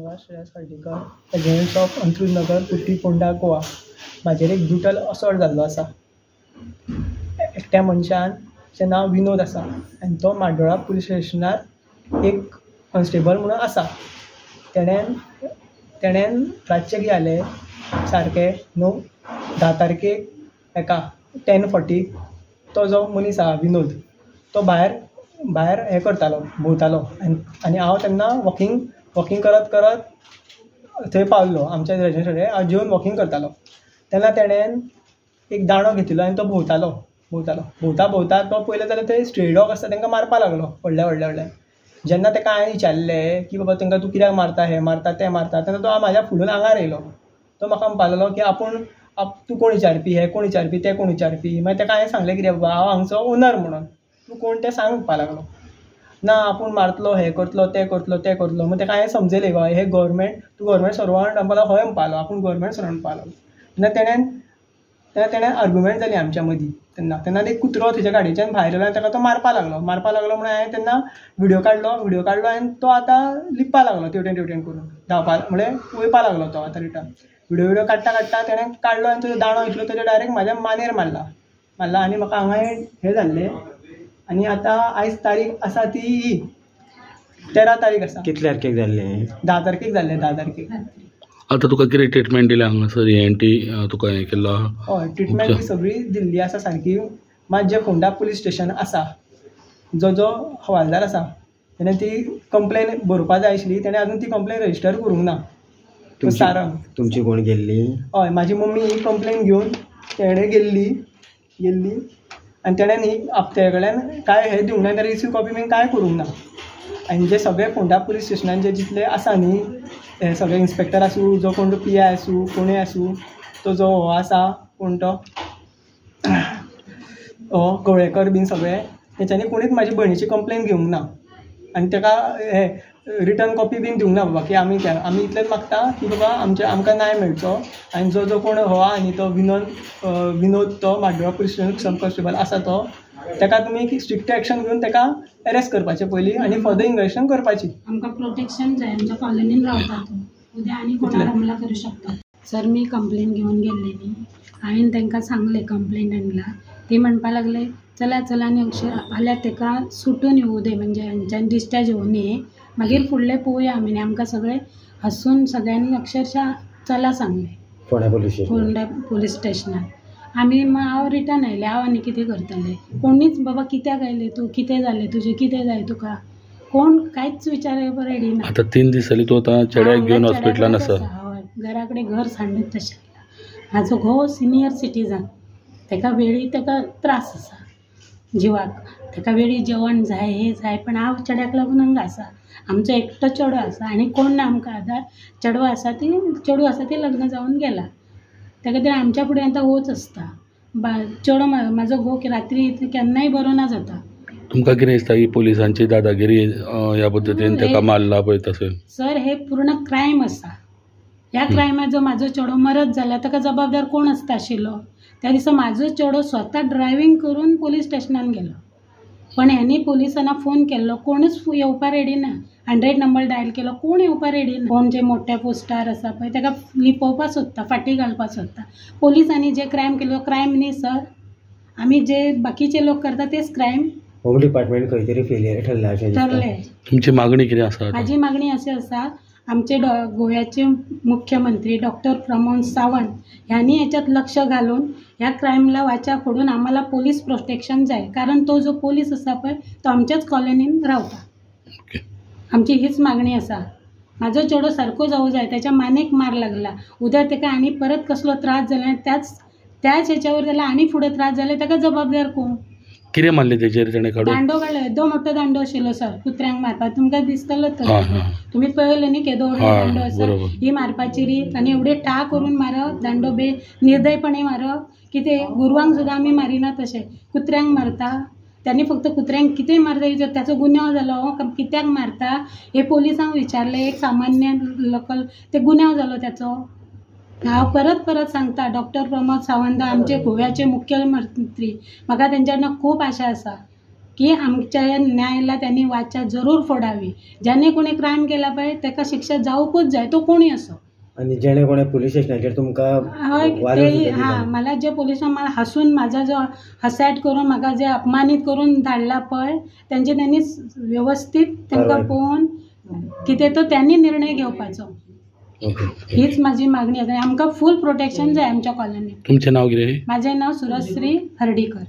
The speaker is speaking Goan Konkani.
Srinivas Shreyas Khardikar, residents of Antruz Nagar, Kutty, Ponda, Goa. म्हाजेर एक ब्रुटल असॉल्ट जाल्लो आसा. एकट्या मनशान, ताचें नांव विनोद आसा आनी तो म्हाड्डोळा पुलीस स्टेशनार एक कॉन्स्टेबल म्हणून आसा. तेणेन रातचें कितें जालें सारकें 10 तारखेक हेका 10:40 तो जो मनीस आहा विनोद तो भायर भायर हें करतालो, भोंवतालो. आनी हांव तेन्ना वॉकींग करत करत थंय पावल्लो आमच्या रेजिडेंस कडेन. हांव जेवन वॉकींग करतालो तेन्ना तेणेन एक दांडो घेतिल्लो आनी तो भोंवतालो भोंवतालो भोंवता भोंवता तो पयलें जाल्यार थंय स्ट्रे डॉग आसता तांकां मारपा लागलो व्हडल्या व्हडल्या व्हडल्यान. जेन्ना ताका हांवें विचारलें की बाबा तांकां तूं कित्याक मारता, हें मारता तें मारता, तेन्ना तो म्हाज्या फुडून आंगार येयलो. तो म्हाका म्हणपाक लागलो की आपूण तूं कोण विचारपी, हें कोण विचारपी, तें कोण विचारपी. मागीर ताका हांवें सांगलें कितें बाबा हांव हांगचो ओनर म्हणून, तूं कोण तें सांग म्हणपाक लागलो. ना आपूण मारतलो, हें करतलो, तें करतलो, तें करतलो. मागीर ताका हांवें समजयलें बाबा हे गव्हर्मेंट, तूं गव्हर्मेंट सर्वंट. म्हणपाक लागलो हय म्हणपाक लागलो, आपूण गव्हर्मेंट सर्वंट म्हणपाक लागलो. तेन्ना तेणें आर्ग्युमेंट जाली आमच्या मदीं. तेन्ना तेन्ना एक कुत्रो थंयच्या गाडयेच्यान भायर येयलो आनी ताका तो मारपाक लागलो. मारपाक लागलो म्हणून हांवें तेन्ना व्हिडियो काडलो. व्हिडियो काडलो आनी तो आतां लिपपाक लागलो तेवटेन तेवटेन करून, धांवपाक म्हळ्यार वयपाक लागलो तो आतां रिटर्न. व्हिडियो काडटा काडटा तेणें काडलो आनी ताजो दांडो इतलो ताजे डायरेक्ट म्हाज्या मानेर मारला आनी म्हाका हांगा हें जाल्लें. आनी आतां आयज तारीख आसा ती ही 13 तारीख आसा. कितल्या तारखेक जाल्लें? 10 तारखेक जाल्लें, 10 तारखेक. आतां तुका कितें ट्रिटमेंट दिल्या हांगासर ENT तुका हें केला? हय, ट्रिटमेंट बी सगळी दिल्ली आसा सारकी. मात जे फोंडा पुलीस स्टेशन आसा जो जो हवालदार आसा तेणें ती कंप्लेन बरोवपा जाय आशिल्ली, तेणें आजून ती कंप्लेन रजिस्टर करूंक ना. सारंग तुमची कोण गेल्ली? हय, म्हाजी मम्मी ही कंप्लेन घेवन तेणें गेल्ली आनी तेणें न्ही आपत्या कडल्यान कांय हें दिवंक ना, ताणें रिसीव कॉपी बीन कांय करूंक ना. आनी जे सगळे फोंडा पुलीस स्टेशनान जे जितले आसा न्ही हे सगळे इन्स्पेक्टर आसूं, जो कोण तो PI आसूं, कोणूय आसूं, तो जो हो आसा कोण तो हो गवळेकर बीन सगळे तेंच्यांनी कोणीच म्हाजी भयणीची कंप्लेन घेवंक ना आनी ताका हे रिटर्न कॉपी बीन दिवंक ना बाबा की आमी इतलेंच मागता की बाबा आमकां न्याय मेळचो. आनी जो जो कोण हो आहा न्ही तो विनोद तो म्हाड्डोळा पुलीस स्टेशन सब कॉन्स्टेबल आसा तो, ताका तुमी स्ट्रिक्ट एक्शन घेवन ताका अरेस्ट करपाचें पयलीं आनी फर्दर इन्वेस्टिगेशन करपाची. आमकां प्रोटेक्शन जाय, आमच्या कॉलनीन रावता तो, उद्या आनी कोणाक हमला करूं शकता. सर मी कंप्लेन घेवन गेल्ली न्ही, हांवें तांकां सांगलें कंप्लेनंटला, ती म्हणपाक लागले चला चला आनी फाल्यां ताका सुटून येवूं दे, म्हणजे हांच्यान डिस्चार्ज येवं न्ही, मागीर फुडलें पळोवया आमी. आमकां सगळें हसून सगळ्यांनी अक्षरशः चला सांगलें फोंडा पुलीस स्टेशनार. आमी हांव रिटर्न आयलें. हांव आनी कितें करतलें, कोणीच बाबा कित्याक आयलें तूं, कितें जालें तुजें, कितें जाय तुका, कोण कांयच विचार रेडी ना. आतां 3 दीस जाले तूं आतां चेड्याक घेवन हॉस्पिटलान आसा? हय, घरा कडेन घर सांडून तशें आयलां. म्हाजो घोव सिनियर सिटीजन, ताका वेळी ताका त्रास आसा जिवाक, ताका वेळी जेवण जाय, हें जाय, पण हांव चेड्याक लागून हांगा आसा. आमचो एकटो चेडो आसा आनी कोण ना आमकां आदार. चेडो आसा ती चेडूं आसा ती लग्न जावन गेला, त्या खातीर आमच्या फुडें आतां होच आसता. चेडो म्हाजो घोव रात्री केन्नाय बरो ना जाता. तुमकां कितें दिसता ही पोलिसांची दादागिरी ह्या पद्दतीन ताका मारला पळय तशें? सर हे पूर्ण क्रायम आसा. ह्या क्रायमाक जो म्हाजो चेडो मरत जाल्यार ताका जबाबदार कोण आसता आशिल्लो? त्या दिसा म्हाजो चेडो स्वता ड्रायव्हींग करून पुलीस स्टेशनान गेलो, पण ह्यांनी पोलिसांना फोन केल्लो, कोणूच येवपा रेडी ना. 100 नंबर डायल केलो, कोण येवपा रेडी ना. कोण जे मोठ्या पोस्टार आसा पळय ताका लिपोवपा सोदता, फाटीं घालपा सोदता. पोलिसांनी जे क्रायम केलो क्रायम न्ही सर, आमी जे बाकीचे लोक करता तेच क्रायम. होम डिपार्टमेंट खंय तरी फेलियर ठरला अशें ठरलें. तुमची मागणी कितें आसा? म्हाजी मागणी अशी आसा, आमचे गोव्याचे मुख्यमंत्री डॉक्टर प्रमोद सावंत ह्यांनी ह्याच्यात लक्ष घालून ह्या क्रायमला वाचा फोडून आम्हाला पोलीस प्रोटेक्शन जाय, कारण तो जो पोलीस आसा पळय तो आमच्याच कॉलनीन रावता. आमची हीच मागणी आसा. म्हाजो चेडो सारको जावं जाय, त्याच्या मानेक मार लागला, उद्या ताका आनी परत कसलो त्रास जाल्यार त्याच हेच्यावर जाल्यार आनी फुडें त्रास जाल्यार ताका जबाबदार कोण? कितें मारलें तेजेर तेणें काडून? दांडो काडलो, येदो मोठो दांडो आशिल्लो सर, कुत्र्यांक मारपाक. तुमकां दिसतलो तो, तुमी पळयलें न्ही केदो व्हडलो दांडो आसा. ही मारपाची रीत आनी एवढे ठा करून मारप, दांडो बे निर्दयपणे मारप, कितें गोरवांक सुद्दां आमी मारिना तशें, कुत्र्यांक मारता. त्यांनी फक्त कुत्र्यांक कितें मारता त्याचो गुन्यांव जालो कित्याक मारता हे पोलिसांक विचारलें, एक सामान्य लोकल ते गुन्यांव जालो त्याचो. हांव परत परत सांगता, डॉक्टर प्रमोद सावंत आमचे गोव्याचे मुख्यमंत्री, म्हाका तेंच्याकडनं खूब आशा आसा. की आमच्या ह्या न्यायाला त्यांनी वाचा जरूर फोडावी. ज्याने कोणी क्रायम केला पळय ताका शिक्षा जावंकूच जाय, तो कोणूय असो. आनी जेणे कोणे पुलीस स्टेशनाचेर तुमकां हय वारो ते सुद्दां हां दिला. मला जे पोलिसान मला हसून म्हाजा जो हसायट करून म्हाका जे अपमानीत करून धाडला पळय तेंचे त्यांनी व्यवस्थीत तांकां कारवाय. पळोवन कितें तो त्यांनी निर्णय घेवपाचो, ओके. हीच म्हाजी मागणी आसा. आमकां फूल प्रोटेक्शन जाय आमच्या कॉलनीत. तुमचें नांव कितें? म्हाजें नांव सुरश्री हर्डीकर.